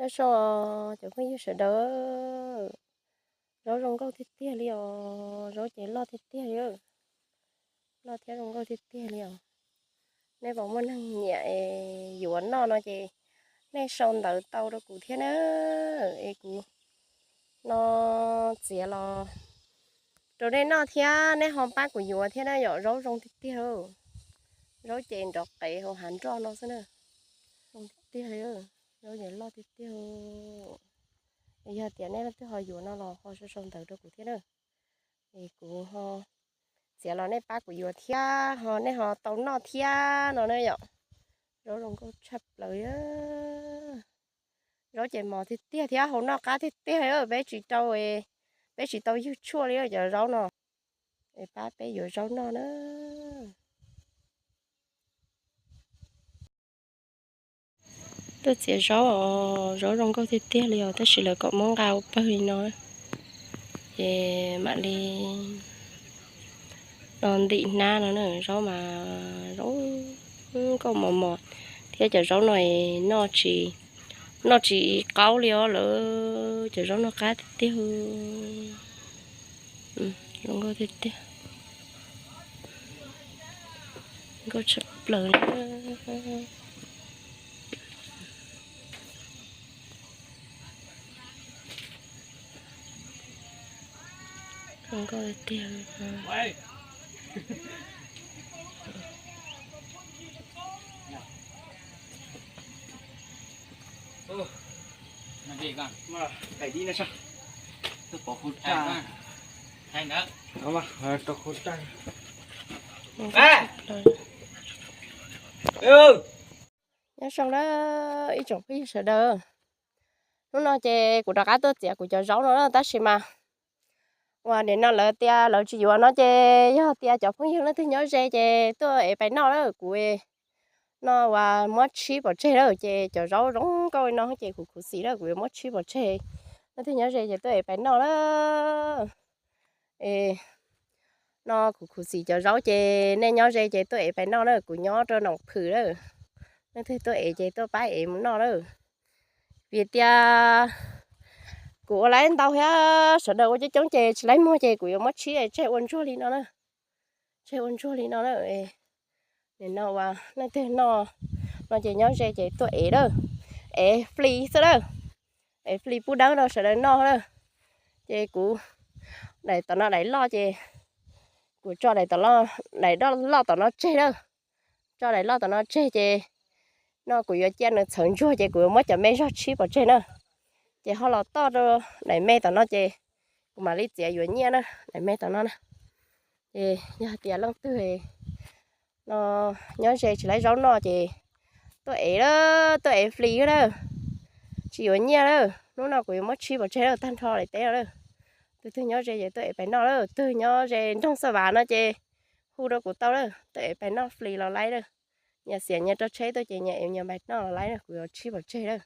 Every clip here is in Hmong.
Nyob zoo cov phooj ywg sawv daws, zaub zoo nkauj tiag tiag li os, zaub ces loj tiag tiag li, loj thiab zoo nkauj tiag tiag li os. Nej puas muaj neeg nyiam es yuav noj no ces nej sau ntawv tau rau kuv thiab na, es kuv no txiav los rau nej noj thiab nej ho pab kuv yuav thiab na yom. Zaub zoo tiag tiag, zaub ces nrov qev hauv hav nroj no xwb na. Zoo tiag tiag li, zaub ces loj tiag tiag. Yog tias nej leej twg ho yuav no los ho sau sau ntawv rau kuv thiab na, es kuv ho txiav los nej pab kuv yuav thiab ho nej ho tau noj thiab no na yom. Zaub zoo nkauj tshaj plaws. Zaub ces mos tiag tiag thiab hau noj qab tiag tiag. Peb tsis tau, peb tsis tau ywg tshuaj li cov zaub no. Es pab peb yuav zaub noj na. Tuaj txiav zaub os, zaub zoo nkauj tiag tiag li os, tab sis lawv kom muab nqa ua pawg li no, ces mam li no ntim hnab no na. Zaub mas zoo nkauj mos mos thiab cov zaub no noj tsis, noj tsis qaub li os lawm, cov zaub noj qab tiag tiag. Zoo nkauj tiag tiag, nkauj tshaj plaws na. Zoo nkauj tiag. Nyob zoo na ib tsoom phooj ywg sawv daws, hnub no ces kuv rov qab tuaj txiav kuv cov zaub no na, tab sis mas uas nim no lawv tias lawv tsis yuav no ces yog tias cov phooj ywg leej twg nyob ze ces tuaj ev pais noj lawm. Kuv no uas muab tshib pov tseg lawm ces cov zaub zoo nkauj no ces kuv khuv xim lawm, kuv yuav muab tshib pov tseg. Leej twg nyob ze ces tuaj ev pais noj lawm. Es no kuv khuv xim cov zaub ces nej nyob ze ces tuaj ev pais noj lawm, kuv nyob rau Noom Phwm lawm. Leej twg tuaj ev ces tuaj pab ev mus noj lawm. Vim tias kuv ua laib ntau thiab sawv daws ua coob coob ces tsis laib muag ces kuv yuav muab tshib tseg ua ntsuag li no na. Tseg ua ntsuag li no na. Nim no uas leej twg noj no ces nyob ze ces tuaj ev lawm, ev fli xwb lawm, ev fli pub dawb rau sawv daws noj lawm. Ces kuv daim tom no daim loj ces kuv tso daim, daim loj tom no tseg lawm. Tso daim loj tom no tseg ces no kuv yuav cia nws txhawv ntsuag ces kuv yuav muab cov me zog tshib pov tseg na. Ces ho los toj rau daim me tom no ces kuv mam li txiav yuav nyiaj na, daim me tom no na. Ces yog hais tias leej twg no nyob ze tsis laib zaub noj ces tuaj ev lawm, tuaj ev fli lawm, tsis yuav nyiaj lawm. Hnub no kuv yuav muab tshib pov tseg lawm tag nrho daim teb no lawm. Tus twg nyob ze ces tuaj ev pais noj lawm, twg nyob ze nroog Xaj Vas no ces hu rau kuv tau lawm, tuaj ev pais noj fli los laib lawm. Nyias xiam nyias rau tsheb tuaj ces nyias ev nyias pais noj los laib lawm, kuv yuav tshib pov tseg lawm.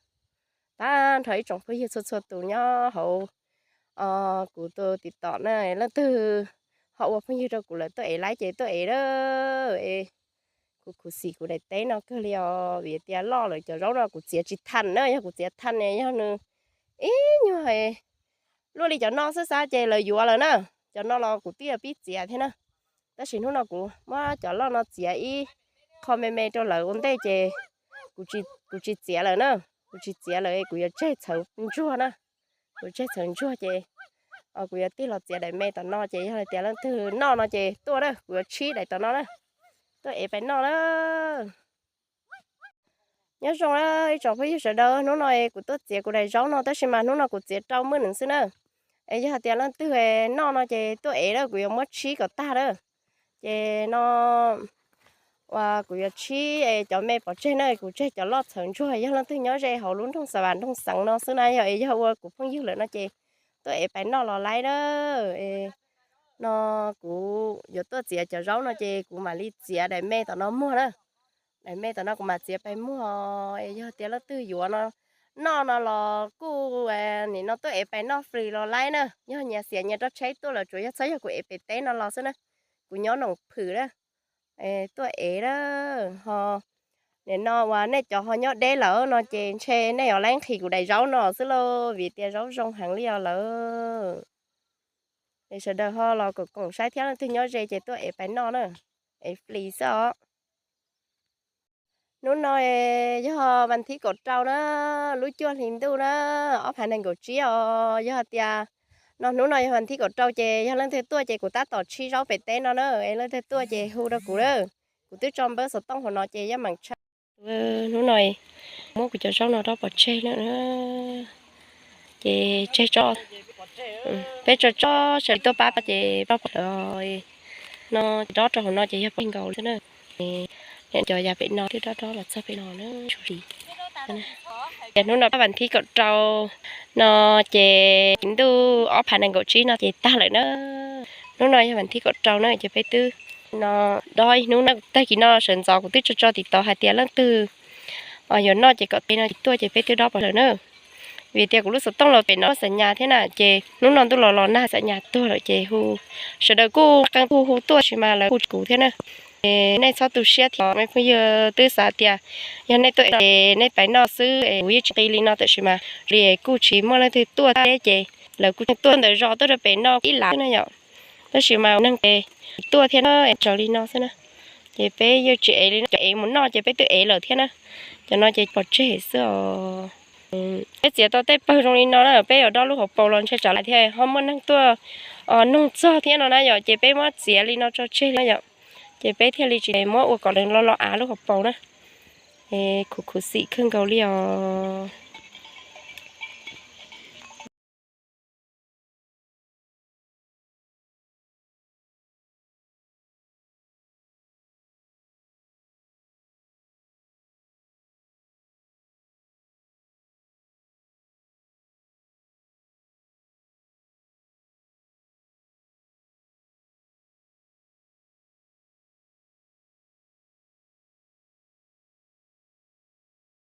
Tag nrho ib tsoom phooj ywg txhua txhua tus nyob hauv kuv tus TikTok na, leej twg ho ua phooj ywg rau kuv lawm tuaj ev laib ces tuaj ev lawm. Kuv khuv xim kuv daim teb no kawg li os, vim tias loj lawm cov zaub no kuv txiav tsis thaj na, yog kuv txiav thaj ne yog nws ib nyuag luaj li cov no xwb xav ces lawv yuav lawm na. Cov no los kuv twb yuav pib txiav thiab na, tab sis hnub no kuv muab cov loj no txiav ib qho me me rau lawv ua ntej ces kuv tsis txiav lawm na. Kuv tsis txiav lawm, kuv yuav tseg txhawv ntsuag na. Kuv tseg txhawv ntsuag ces kuv yuav tig los txiav daim me tom no ces yog hais tias leej twg noj no ces tuaj na, kuv yuav tshib daim tom no na, tuaj ev pais noj na. Nyob zoo na ib tsoom phooj ywg sawv daws, hnub no kuv tuaj txiav kuv daim zaub no tab sis mas hnub no kuv txiav rau muaj nws xwb na. Es yog hais tias leej twg noj no ces tuaj ev lawm, kuv yuav muab tshib kom tag lawm. Ces no uas kuv yuav tshib cov me pov tseg na, kuv tseg cov loj txhawv ntsuag. Yog leej twg nyob ze hauv lub nroog Xav Vas nroog Xeev no xwb na, yog es yog ua kuv phooj ywg lawm no ces tuaj ev pais noj los laib na. No kuv yuav tuaj txiav cov zaub no ces kuv mam li txiav daim me tom no muag na. Daim me tom no kuv mam txiav pais muag. Es yog tias leej twg yuav no noj no los kuj nim no tuaj ev pais noj fli los laib na. Yog nyias xiam nyias rau tsheb tuaj lawm, tsuas yog txhob yog kuv ev pem teb no los xwb na. Kuv nyob Noom Phwm na. Tuaj ev na, ho Nim no uas nej cov ho nyob deb lawm no ces ntshe nej yuav laib nqhis kuv daim zaub no xwb lauj, vim tias zaub zoo heev li os lawm. Es sawv daws ho los koom koom saib thiab, leej twg nyob ze ces tuaj ev pais noj na, ev flis xwb os. Hnub no yog vas thib kaum rau na, lub cuaj hli ntuj na, ob phav nees nkaum tsib os. Yog hais tias no hnub no yog vas thib kaum rau ces yog leej twg tuaj ces kuv tab tom tshib zaub pem teb no na, es leej twg tuaj ces hu rau kuv na. Kuv twb tso npawb xov tooj hauv no ces yeej meem tshaj. Hnub no muab kuv cov zaub no dob pov tseg na, ces tseg tso, peb tso tso sawv daws tuaj pab ces pab pov lawm. No dob rau hauv no ces yog pov tseg nkaus xwb na. Cov yav pem no twb dob dob los txog pem no na, tshua li. Ces hnub no vas thib kaum rau no ces ntuj ob phav nees nkaum tsib no ces tag lawm na. Hnub no yog vas thib kaum rau na ces peb twb no dob ib hnub na, tag kis no sawv ntxov kuv twb tso tso tim tod hais tias leej twg yuav noj ces kom tes no tuaj ces peb twb dob pov lawm na. Vim tias kuv lub xov tooj los pem no xam nyas thiab na, ces hnub no ntuj los los nag xam nyas tuag lawm ces hu sawv daws kuj qee hu hu tuaj tab sis mas lawv kuj tsis kuv thiab na. Es nej txhob tu siab thiab, phooj ywg twb xav tias yog nej tuaj es nej pais noj xwb es kuv yeej tsis nqis li no tab sis mas li kuj tsis muaj leej twg tuaj thiab ces lawv kuj tuaj ntawm zos tuaj rau pem no ib lam na yom. Tab sis mas neeg ces tuaj thiab na, es raws li no xwb na. Ces peb yeej tsis ev li no, cov ev mus noj ces peb twb ev lawm thiab na. Cov no ces pov tseg xwb os. Peb txiav tau tej pawg zoo li no na, peb yuav dob lub hauv paus los ntshe tsam lais thiab ho muaj neeg tuaj nug txog thiab no na yom, ces peb muab txiav li no tso tseg li no yom. Ces peb thiaj li tsis muab ua kom lawv lo lo av lub hauv paus na. Khuv khuv xim kawg nkaus li os.